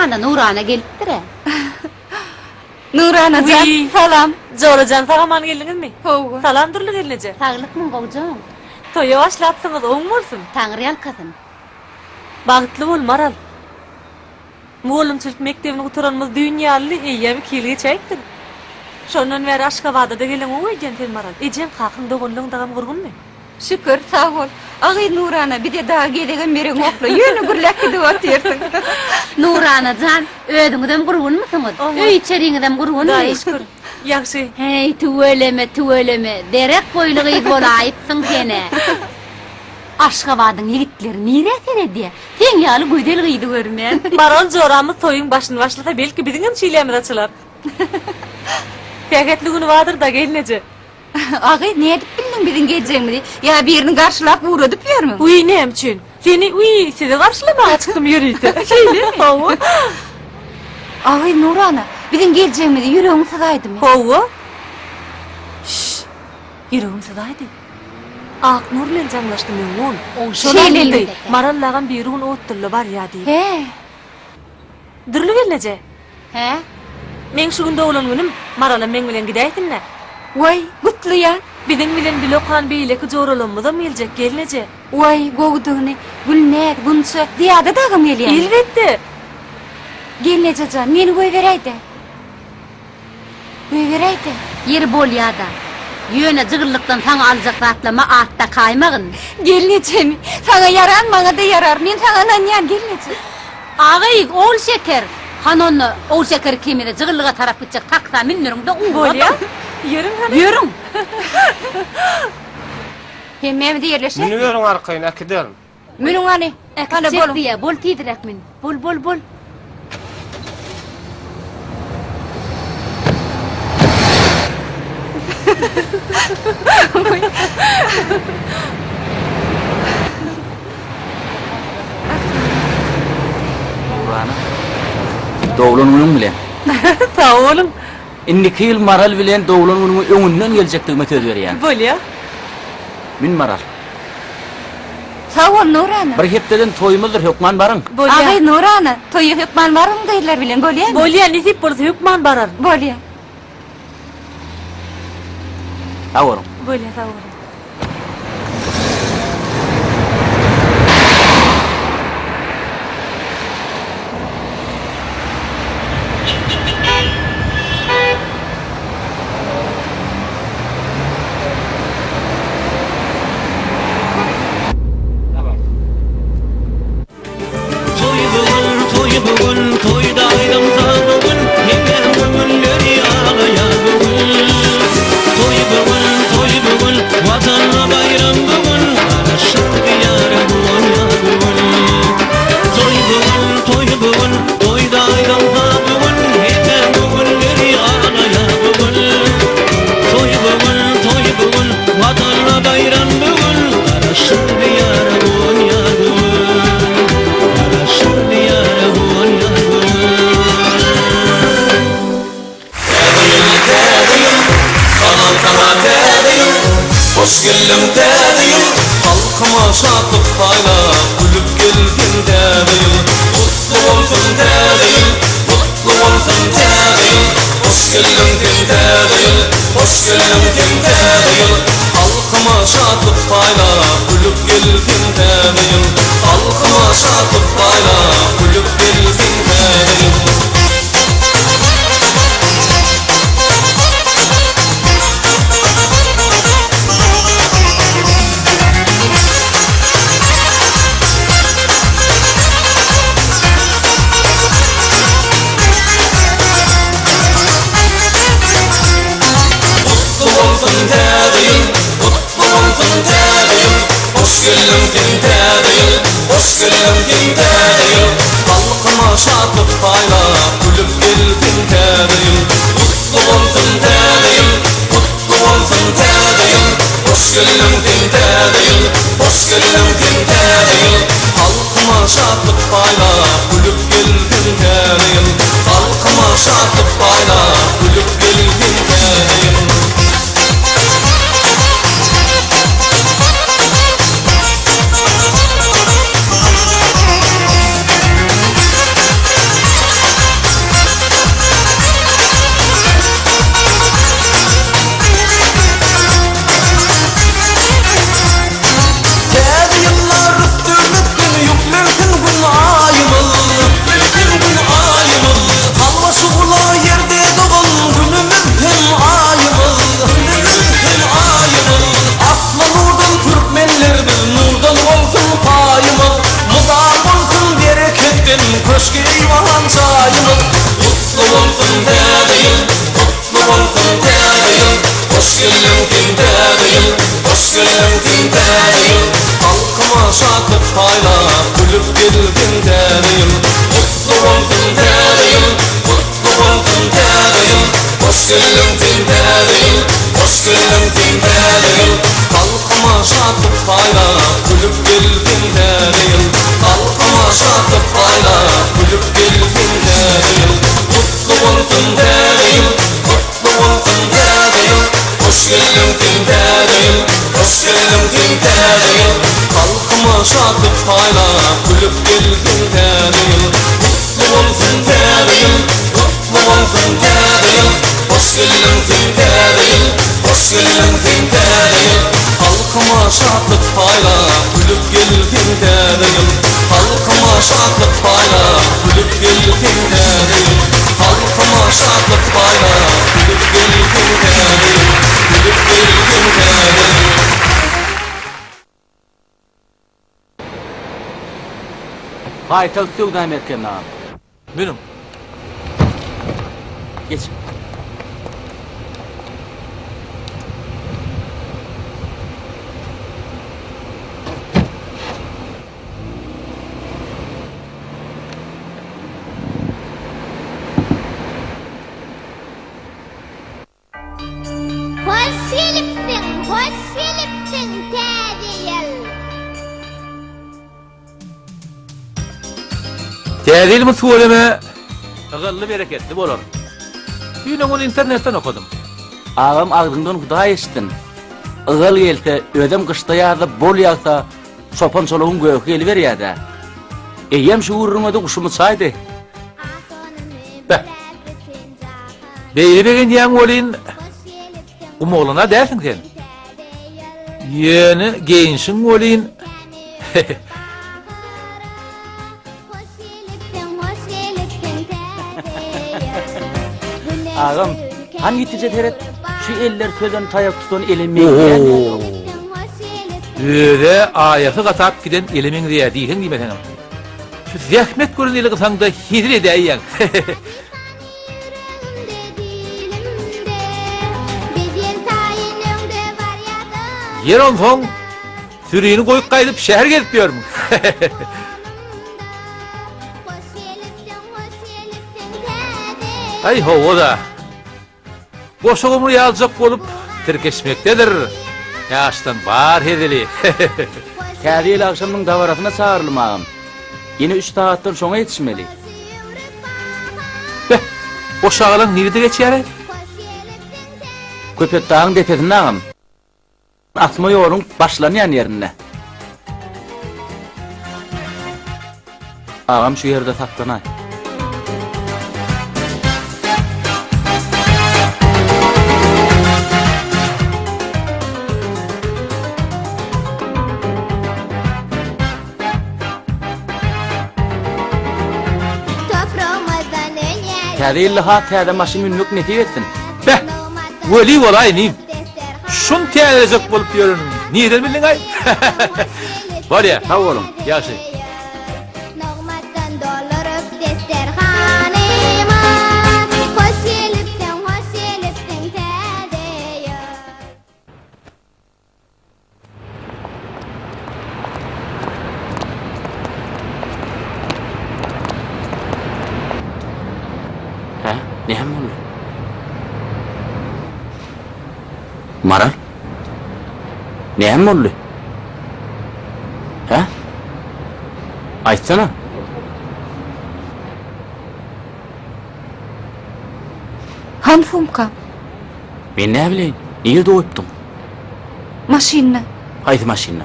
Ana, Nurana gelipdir-ä. Nurana jan, salam. Jora jan, sag-aman geldiňizmi? Hawa. Salam Dürli gelneje. Saglykmyň, gowjam? Toýa başlapsyňyz, oň bolsun. Taňry ýalkasyn. Bagtly bol, Maral. Mugallymçylyk mekdebini gutaranymyz düýn ýalydy, eýýäm iki ýyl geçäýipdir. Şondan bäri Aşgabada-da geleňok öýdýän sen, Maral. Ejeň, kakaň, doganlaň dagam gurgunmy? Şükür, sag bol. A gyz Nurana, bize dagy gezegem bereňok-la, ýöne gürläp gidip otyrsyň. Nurana jan, özüňizem gurgunmysyňyz? Öý-içeriňizem gurgunmy? Hudaýa şükür, ýagşy. Heý, tüweleme, tüweleme, derek boýly gyz bolaýypsyň sen-ä. Aşgabadyň ýigitleri nirä seredýä? Seň ýaly gözel gyzy görmän. Maral joramyz toýuň başyny başlasa, belki biziňem çilämiz açylar. Sähetli güni bardyr-da, gelneje. A gyz, nädip bildiň biziň geljegimizi? Ýa birini garşylap ugradyp ýörmüň? Wiý, näme üçin? Seni, wiý, sizi garşylamaga çykdym ýörite. Şeýlemi? Hawa. A gyz, Nurana, biziň geljegimizi ýüregiň syzaýdymy? Hawa. Şşş! Ýüregim syzaýdy. Aknur bilen jaňlaşdym öňňun. Şol aýtdy, Maral agam birigün Otdulla barýa diýip. Hä? Dürli gelneje. Hä? Meň şu gün doglan günüm, Maralam meň bilen gidäýsin-dä. Waý, gutlaýan. Biziň bilen bile okan beýleki joralarymyzam geljek, gelneje. Waý, gowudygyny. Gülnäz, Gunça, Zyýada dagam gelýämi? Elbetde. Gelneje jan, meni goýberäý-dä. Goýberäý-dä. Ýeri bolýa-da. Ýöne jygyllykdan saňa aljak zatlama at dakaýmagyn. Gelnejemi, saňa ýaran maňa-da ýarar. Men saňa ynanýan, gelneje. Agy, Ogulşeker! Hany onda, Ogulşeker ikimizi jygyllyga tarap gitjek taksa mündüriň-de ugradyň. Bolýa. Ýörüň hany. Ýörüň. Hemmämiz ýerleşeris. Münüberiň arkaýyn, äkiderin. Münüň hany. Hany Äkitjek boluň. diýýä, bol tizräk mün. Bol, bol, bol. Nurana, doglan günüň bilen. Sag boluň. Indiki ýyl Maral bilen doglan günüňe öňünden geljekdigime söz berýän. Bolýa. Mün Maral. Sag bol Nurana. Bir hepdeden toýumyzdyr hökman baryň. Bolýa. A gyz Nurana, toýa hökman bargyn gyzlar bilen bolýamy? Bolýa, nesip bolsa hökman bararyn. Bolýa. Sag boluň. Bolýa, sag boluň. Toý bu gün, toý bu gün, toýda aýdym-saz bu gün, Hemme köňülleri aglaýar bu gün. Toý bu gün, toý bu gün, Watanda baýram bu gün, Garaşsyz Diýara guwanýar bu gün. Toý bu gün, toý bu gün, toýda aýdym-saz bu gün, Hemme köňülleri aglaýar bu gün. Toý bu gün, toý bu gün, Watanda baýram bu gün, Garaşsyz Diýara guwanýar bu gün. Garaşsyz Diýara guwanýar bu gün. Täze ýyl, täze ýyl, Salam saňa täze ýyl, Hoş geldiň täze ýyl, Halkyma şatlyk paýlap, Gülüp gelsin täze ýyl, Gutly bolsun täze ýyl, Gutly bolsun täze ýyl, Hoş geldiň sen täze ýyl, Hoş geldiň sen täze ýyl, Halkyma şatlyk paýlap, Gülüp gelsin täze ýyl, Halkyma şatlyk paýlap, Gülüp gelsin täze ýyl. Gutly bolsun täze ýyl, gutly bolsun täze ýyl, Hoş geldiň sen täze ýyl, hoş geldiň sen täze ýyl, Halkyma şatlyk paýlap, gülüp gelsin täze ýyl, Gutly bolsun täze ýyl, gutly bolsun täze ýyl, Hoş geldiň sen täze ýyl, hoş geldiň sen täze ýyl, Halkyma şatlyk paýlap, gülüp gelsin täze ýyl, Halkyma şatlyk paýlap, gülüp gelsin täze ýyl. köşk eýwan jaýymyz. Gutly bolsun Täze ýyl, gutly bolsun Täze ýyl, Hoş geldiň sen Täze ýyl, hoş geldiň sen Täze ýyl. Halkyma şatlyk paýlap, gülüp gelsin Täze ýyl. Gutly bolsun Täze ýyl, gutly bolsun Täze ýyl, Hoş geldiň sen Täze ýyl, hoş geldiň sen Täze ýyl. Halkyma şatlyk paýlap, gülüp gelsin Täze ýyl. Halkyma şatlyk paýlap, gülüp gelsin Täze ýyl. Gutly bolsun Täze ýyl, gutly bolsun Täze ýyl, Hoş geldiň sen Täze ýyl, hoş geldiň sen Täze ýyl. Halkyma şatlyk paýlap, gülüp gelsin Täze ýyl. Gutly bolsun Täze ýyl, gutly bolsun Täze ýyl, Hoş geldiň sen Täze ýyl, hoş geldiň sen Täze ýyl. Halkyma şatlyk paýlap, gülüp gelsin Täze ýyl. Halkyma şatlyk paýlap, gülüp gelsin Täze ýyl. Halkyma şatlyk paýlap, gülüp gelsin Täze ýyl. Gülüp gelsin Täze ýyl. Paýtagt söwda merkezine al. Münüň. Geç. Hoş gelipsiň, hoş gelipsiň Täze ýyl! Täze ýylymyz tüweleme ygally bereketli bolar. Düýn ony internetden okadym. Agam agzyňdan Hudaý eşitsin. Ygal gelse, özem gyşda-ýazda bol ýagsa, çopan-çolugyň göhi geliberýär-dä. Eýýäm şu gürrüňe-de guşum uçaýdy. Beh. Beýle begenýäň welin, gumoglan-a dälsiň sen. Ýöne geýinşiň welin, Agam, hany ýitije seret, şu eller sözen taýak tutan ele meňzeýärmi ýa ýok? Öz-ä aýasy gatap giden ele meňzeýär diýseň diýmeseňem. Şu zähmet gören eli gysaňda hezil edäýýäň. Ýer onsoň sürini goýup gaýdyp şäher gezip ýörmüň. Aý hawa-da. Goşa gumry ýaljak bolup tirkeşmekdedir ýaşlaň bar hezili. Täze ýyl agşamynyň dabarasyna çagyrylym agam. Ýene üç sagatdan şoňa ýetişmeli. Beh, o şagalaň nirede geçýär-eý? Köpetdagyň depesinde agam. Asma ýoluň başlanýan ýerinde. Agam şu ýerde saklanaý. Täze ýylda has täze maşyn münmek nesip etsin. Beh, weli bolaý inim. Şuny täzelejek bolup ýörenimi nirden bildiň-aý? Bolýa. Sag boluň. Ýagşy. Nygmatdan dolduryp desterhanymyz, Hoş gelipsiň, hoş gelipsiň täze ýyl. Hä? Näme boldy? Maral? Näme boldy? Hä? Aýtsana. Han sumka? Men näbileýin? Nirede goýupdyň? Maşynda. Haýsy maşynda?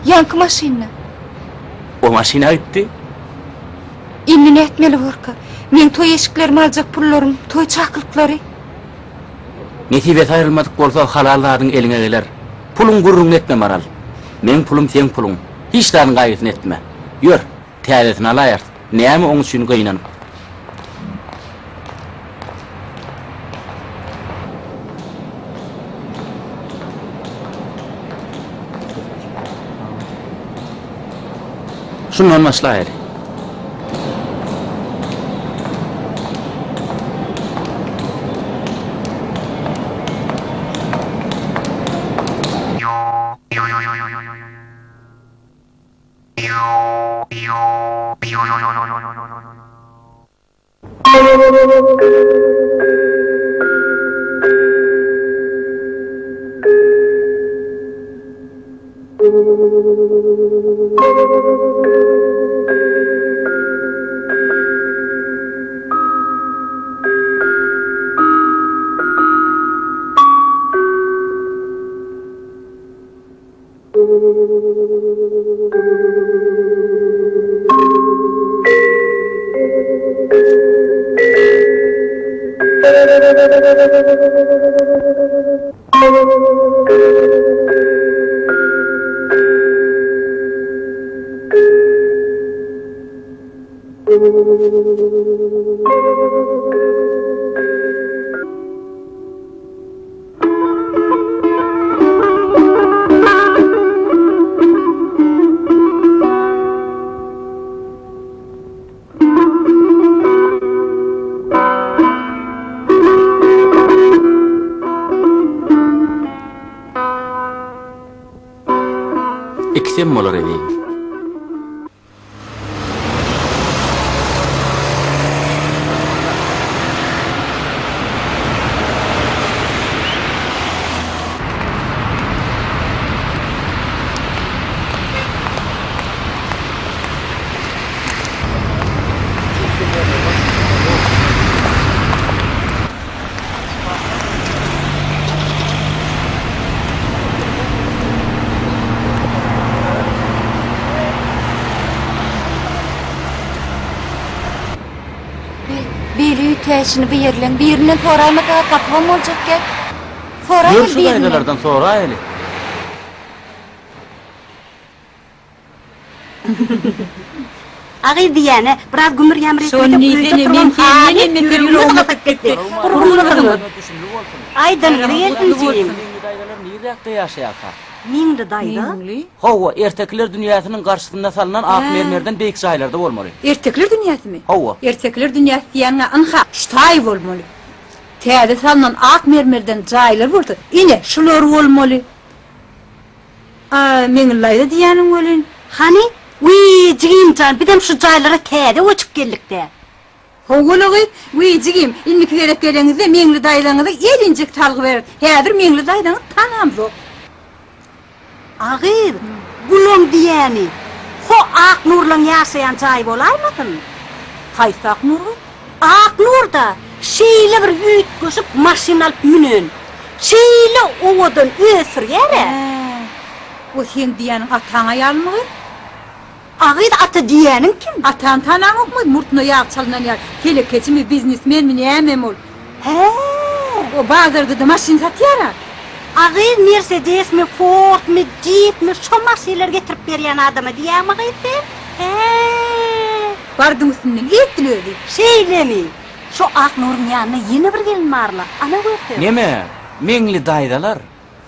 Ýaňky maşynda. O maşyn-a gitdi. Indi nätmeli borka? Meň toý eşiklerimi aljak pullarym, toý çakylyklary. Nesibesi aýrylmadyk bolsa halal zadyň eliňe geler. Puluň gürrüňini etme Maral. Meň pulum seň puluň. Hiç zadyň gaýgysyny etme. Ýör, täzesini alaýarys. Näme oň üçin gynanyp. Şundan başlaýaly. Ikisem bolar ezizim. Beýle üýtgäýşini bu ýerleň birinden soraýmasaga tapybam boljak gel. Soraý Ýör şu birinden. daýzalardan soraýaly. Agy diýýäne, biraz gümür-ýamyr Şony etmesek öýde diýsene, oturan men haly senden beter ýüregimiz ýüregim gysyp gitdi. Gurgunlygyňyz. Aýdanyňyzy gelsin jigim. Meňli daýzalar niräkde ýaşaýarka? Meňli daýza? Hawa, ertekiler dünýäsiniň garşysynda salnan ak mermerden beýik jaýlarda bolmaly. Ertekiler dünýäsimi? Hawa. Ertekiler dünýäsi diýýäniň-ä ynha, şu taý bolmaly. Täze salnan ak mermerden jaýlar bolsa, ine, şular bolmaly. A, Meňli daýza diýýäniň welin. Hany? Wiý, jigim jan, bizem şu jaýlara täze göçüp geldik-dä. Hawa-la gyz. Wiý, jigim, indiki gezek geleňizde Meňli daýzaňyzy elinjik salgy berin. Häzir Meňli daýzaňyzy tanamzok. A gyz, bulaň diýýäni, ho Aknurlaň ýaşaýan jaýy bolaýmasyn? Haýsy Aknur gyz? Aknur-da şeýle bir üýtgeşik maşyn alyp münen. Şeýle owadan öz sürýär-ä. Hä, o seň diýýäniň ataň aýalymy gyz? A gyz ata diýýäniň kim? Atany tanaňokmy, murtuna ýag çalynan ýaly, telekeçimi, biznesmenmi, nämemi ol? Hä. O bazarda-da maşyn satýar-a. A gyz Mersedesmi, Fordmy, Jipmi, şo maşynlary getirip berýän adama diýýäňmi gyz sen? Hä. Bardyň üstünden etdil özi. Şeýlemi? Şo Aknuryň ýanynda ýene bir gelin barla, ana görseň. Neme, Meňli daýzalar?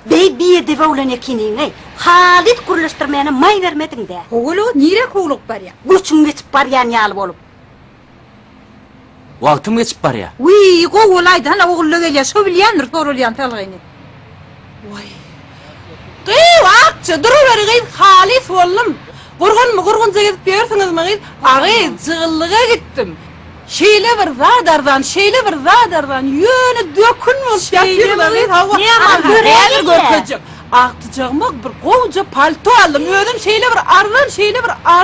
Beý biedebe oglan ekeniňeý, halys gürleşdirmäne maý bermediň-dä. Howul-a, nirä howlugyp barýaň? Göçüň geçip barýan ýaly bolup. Wagtym geçip barýa. Wiý, gowy bolaýdy, hana Ogulla gelýär, şo bilýändir soralýan salgyny. Waý. Gyýw, Akja, duruberi gyz, halys boldum. Gurgunmy, gurgunja gezip ýörsüňizmi gyz? A gyz, jygyllyga gitdim. Şeýle bir zat arzan, şeýle bir zat arzan, ýöne dökün bolup ýatyrlar gyz, hawa. Häzir görkezjek. Agtyjagyma bir gowja palto aldym. Özem şeýle bir arzan, şeýle bir arzan.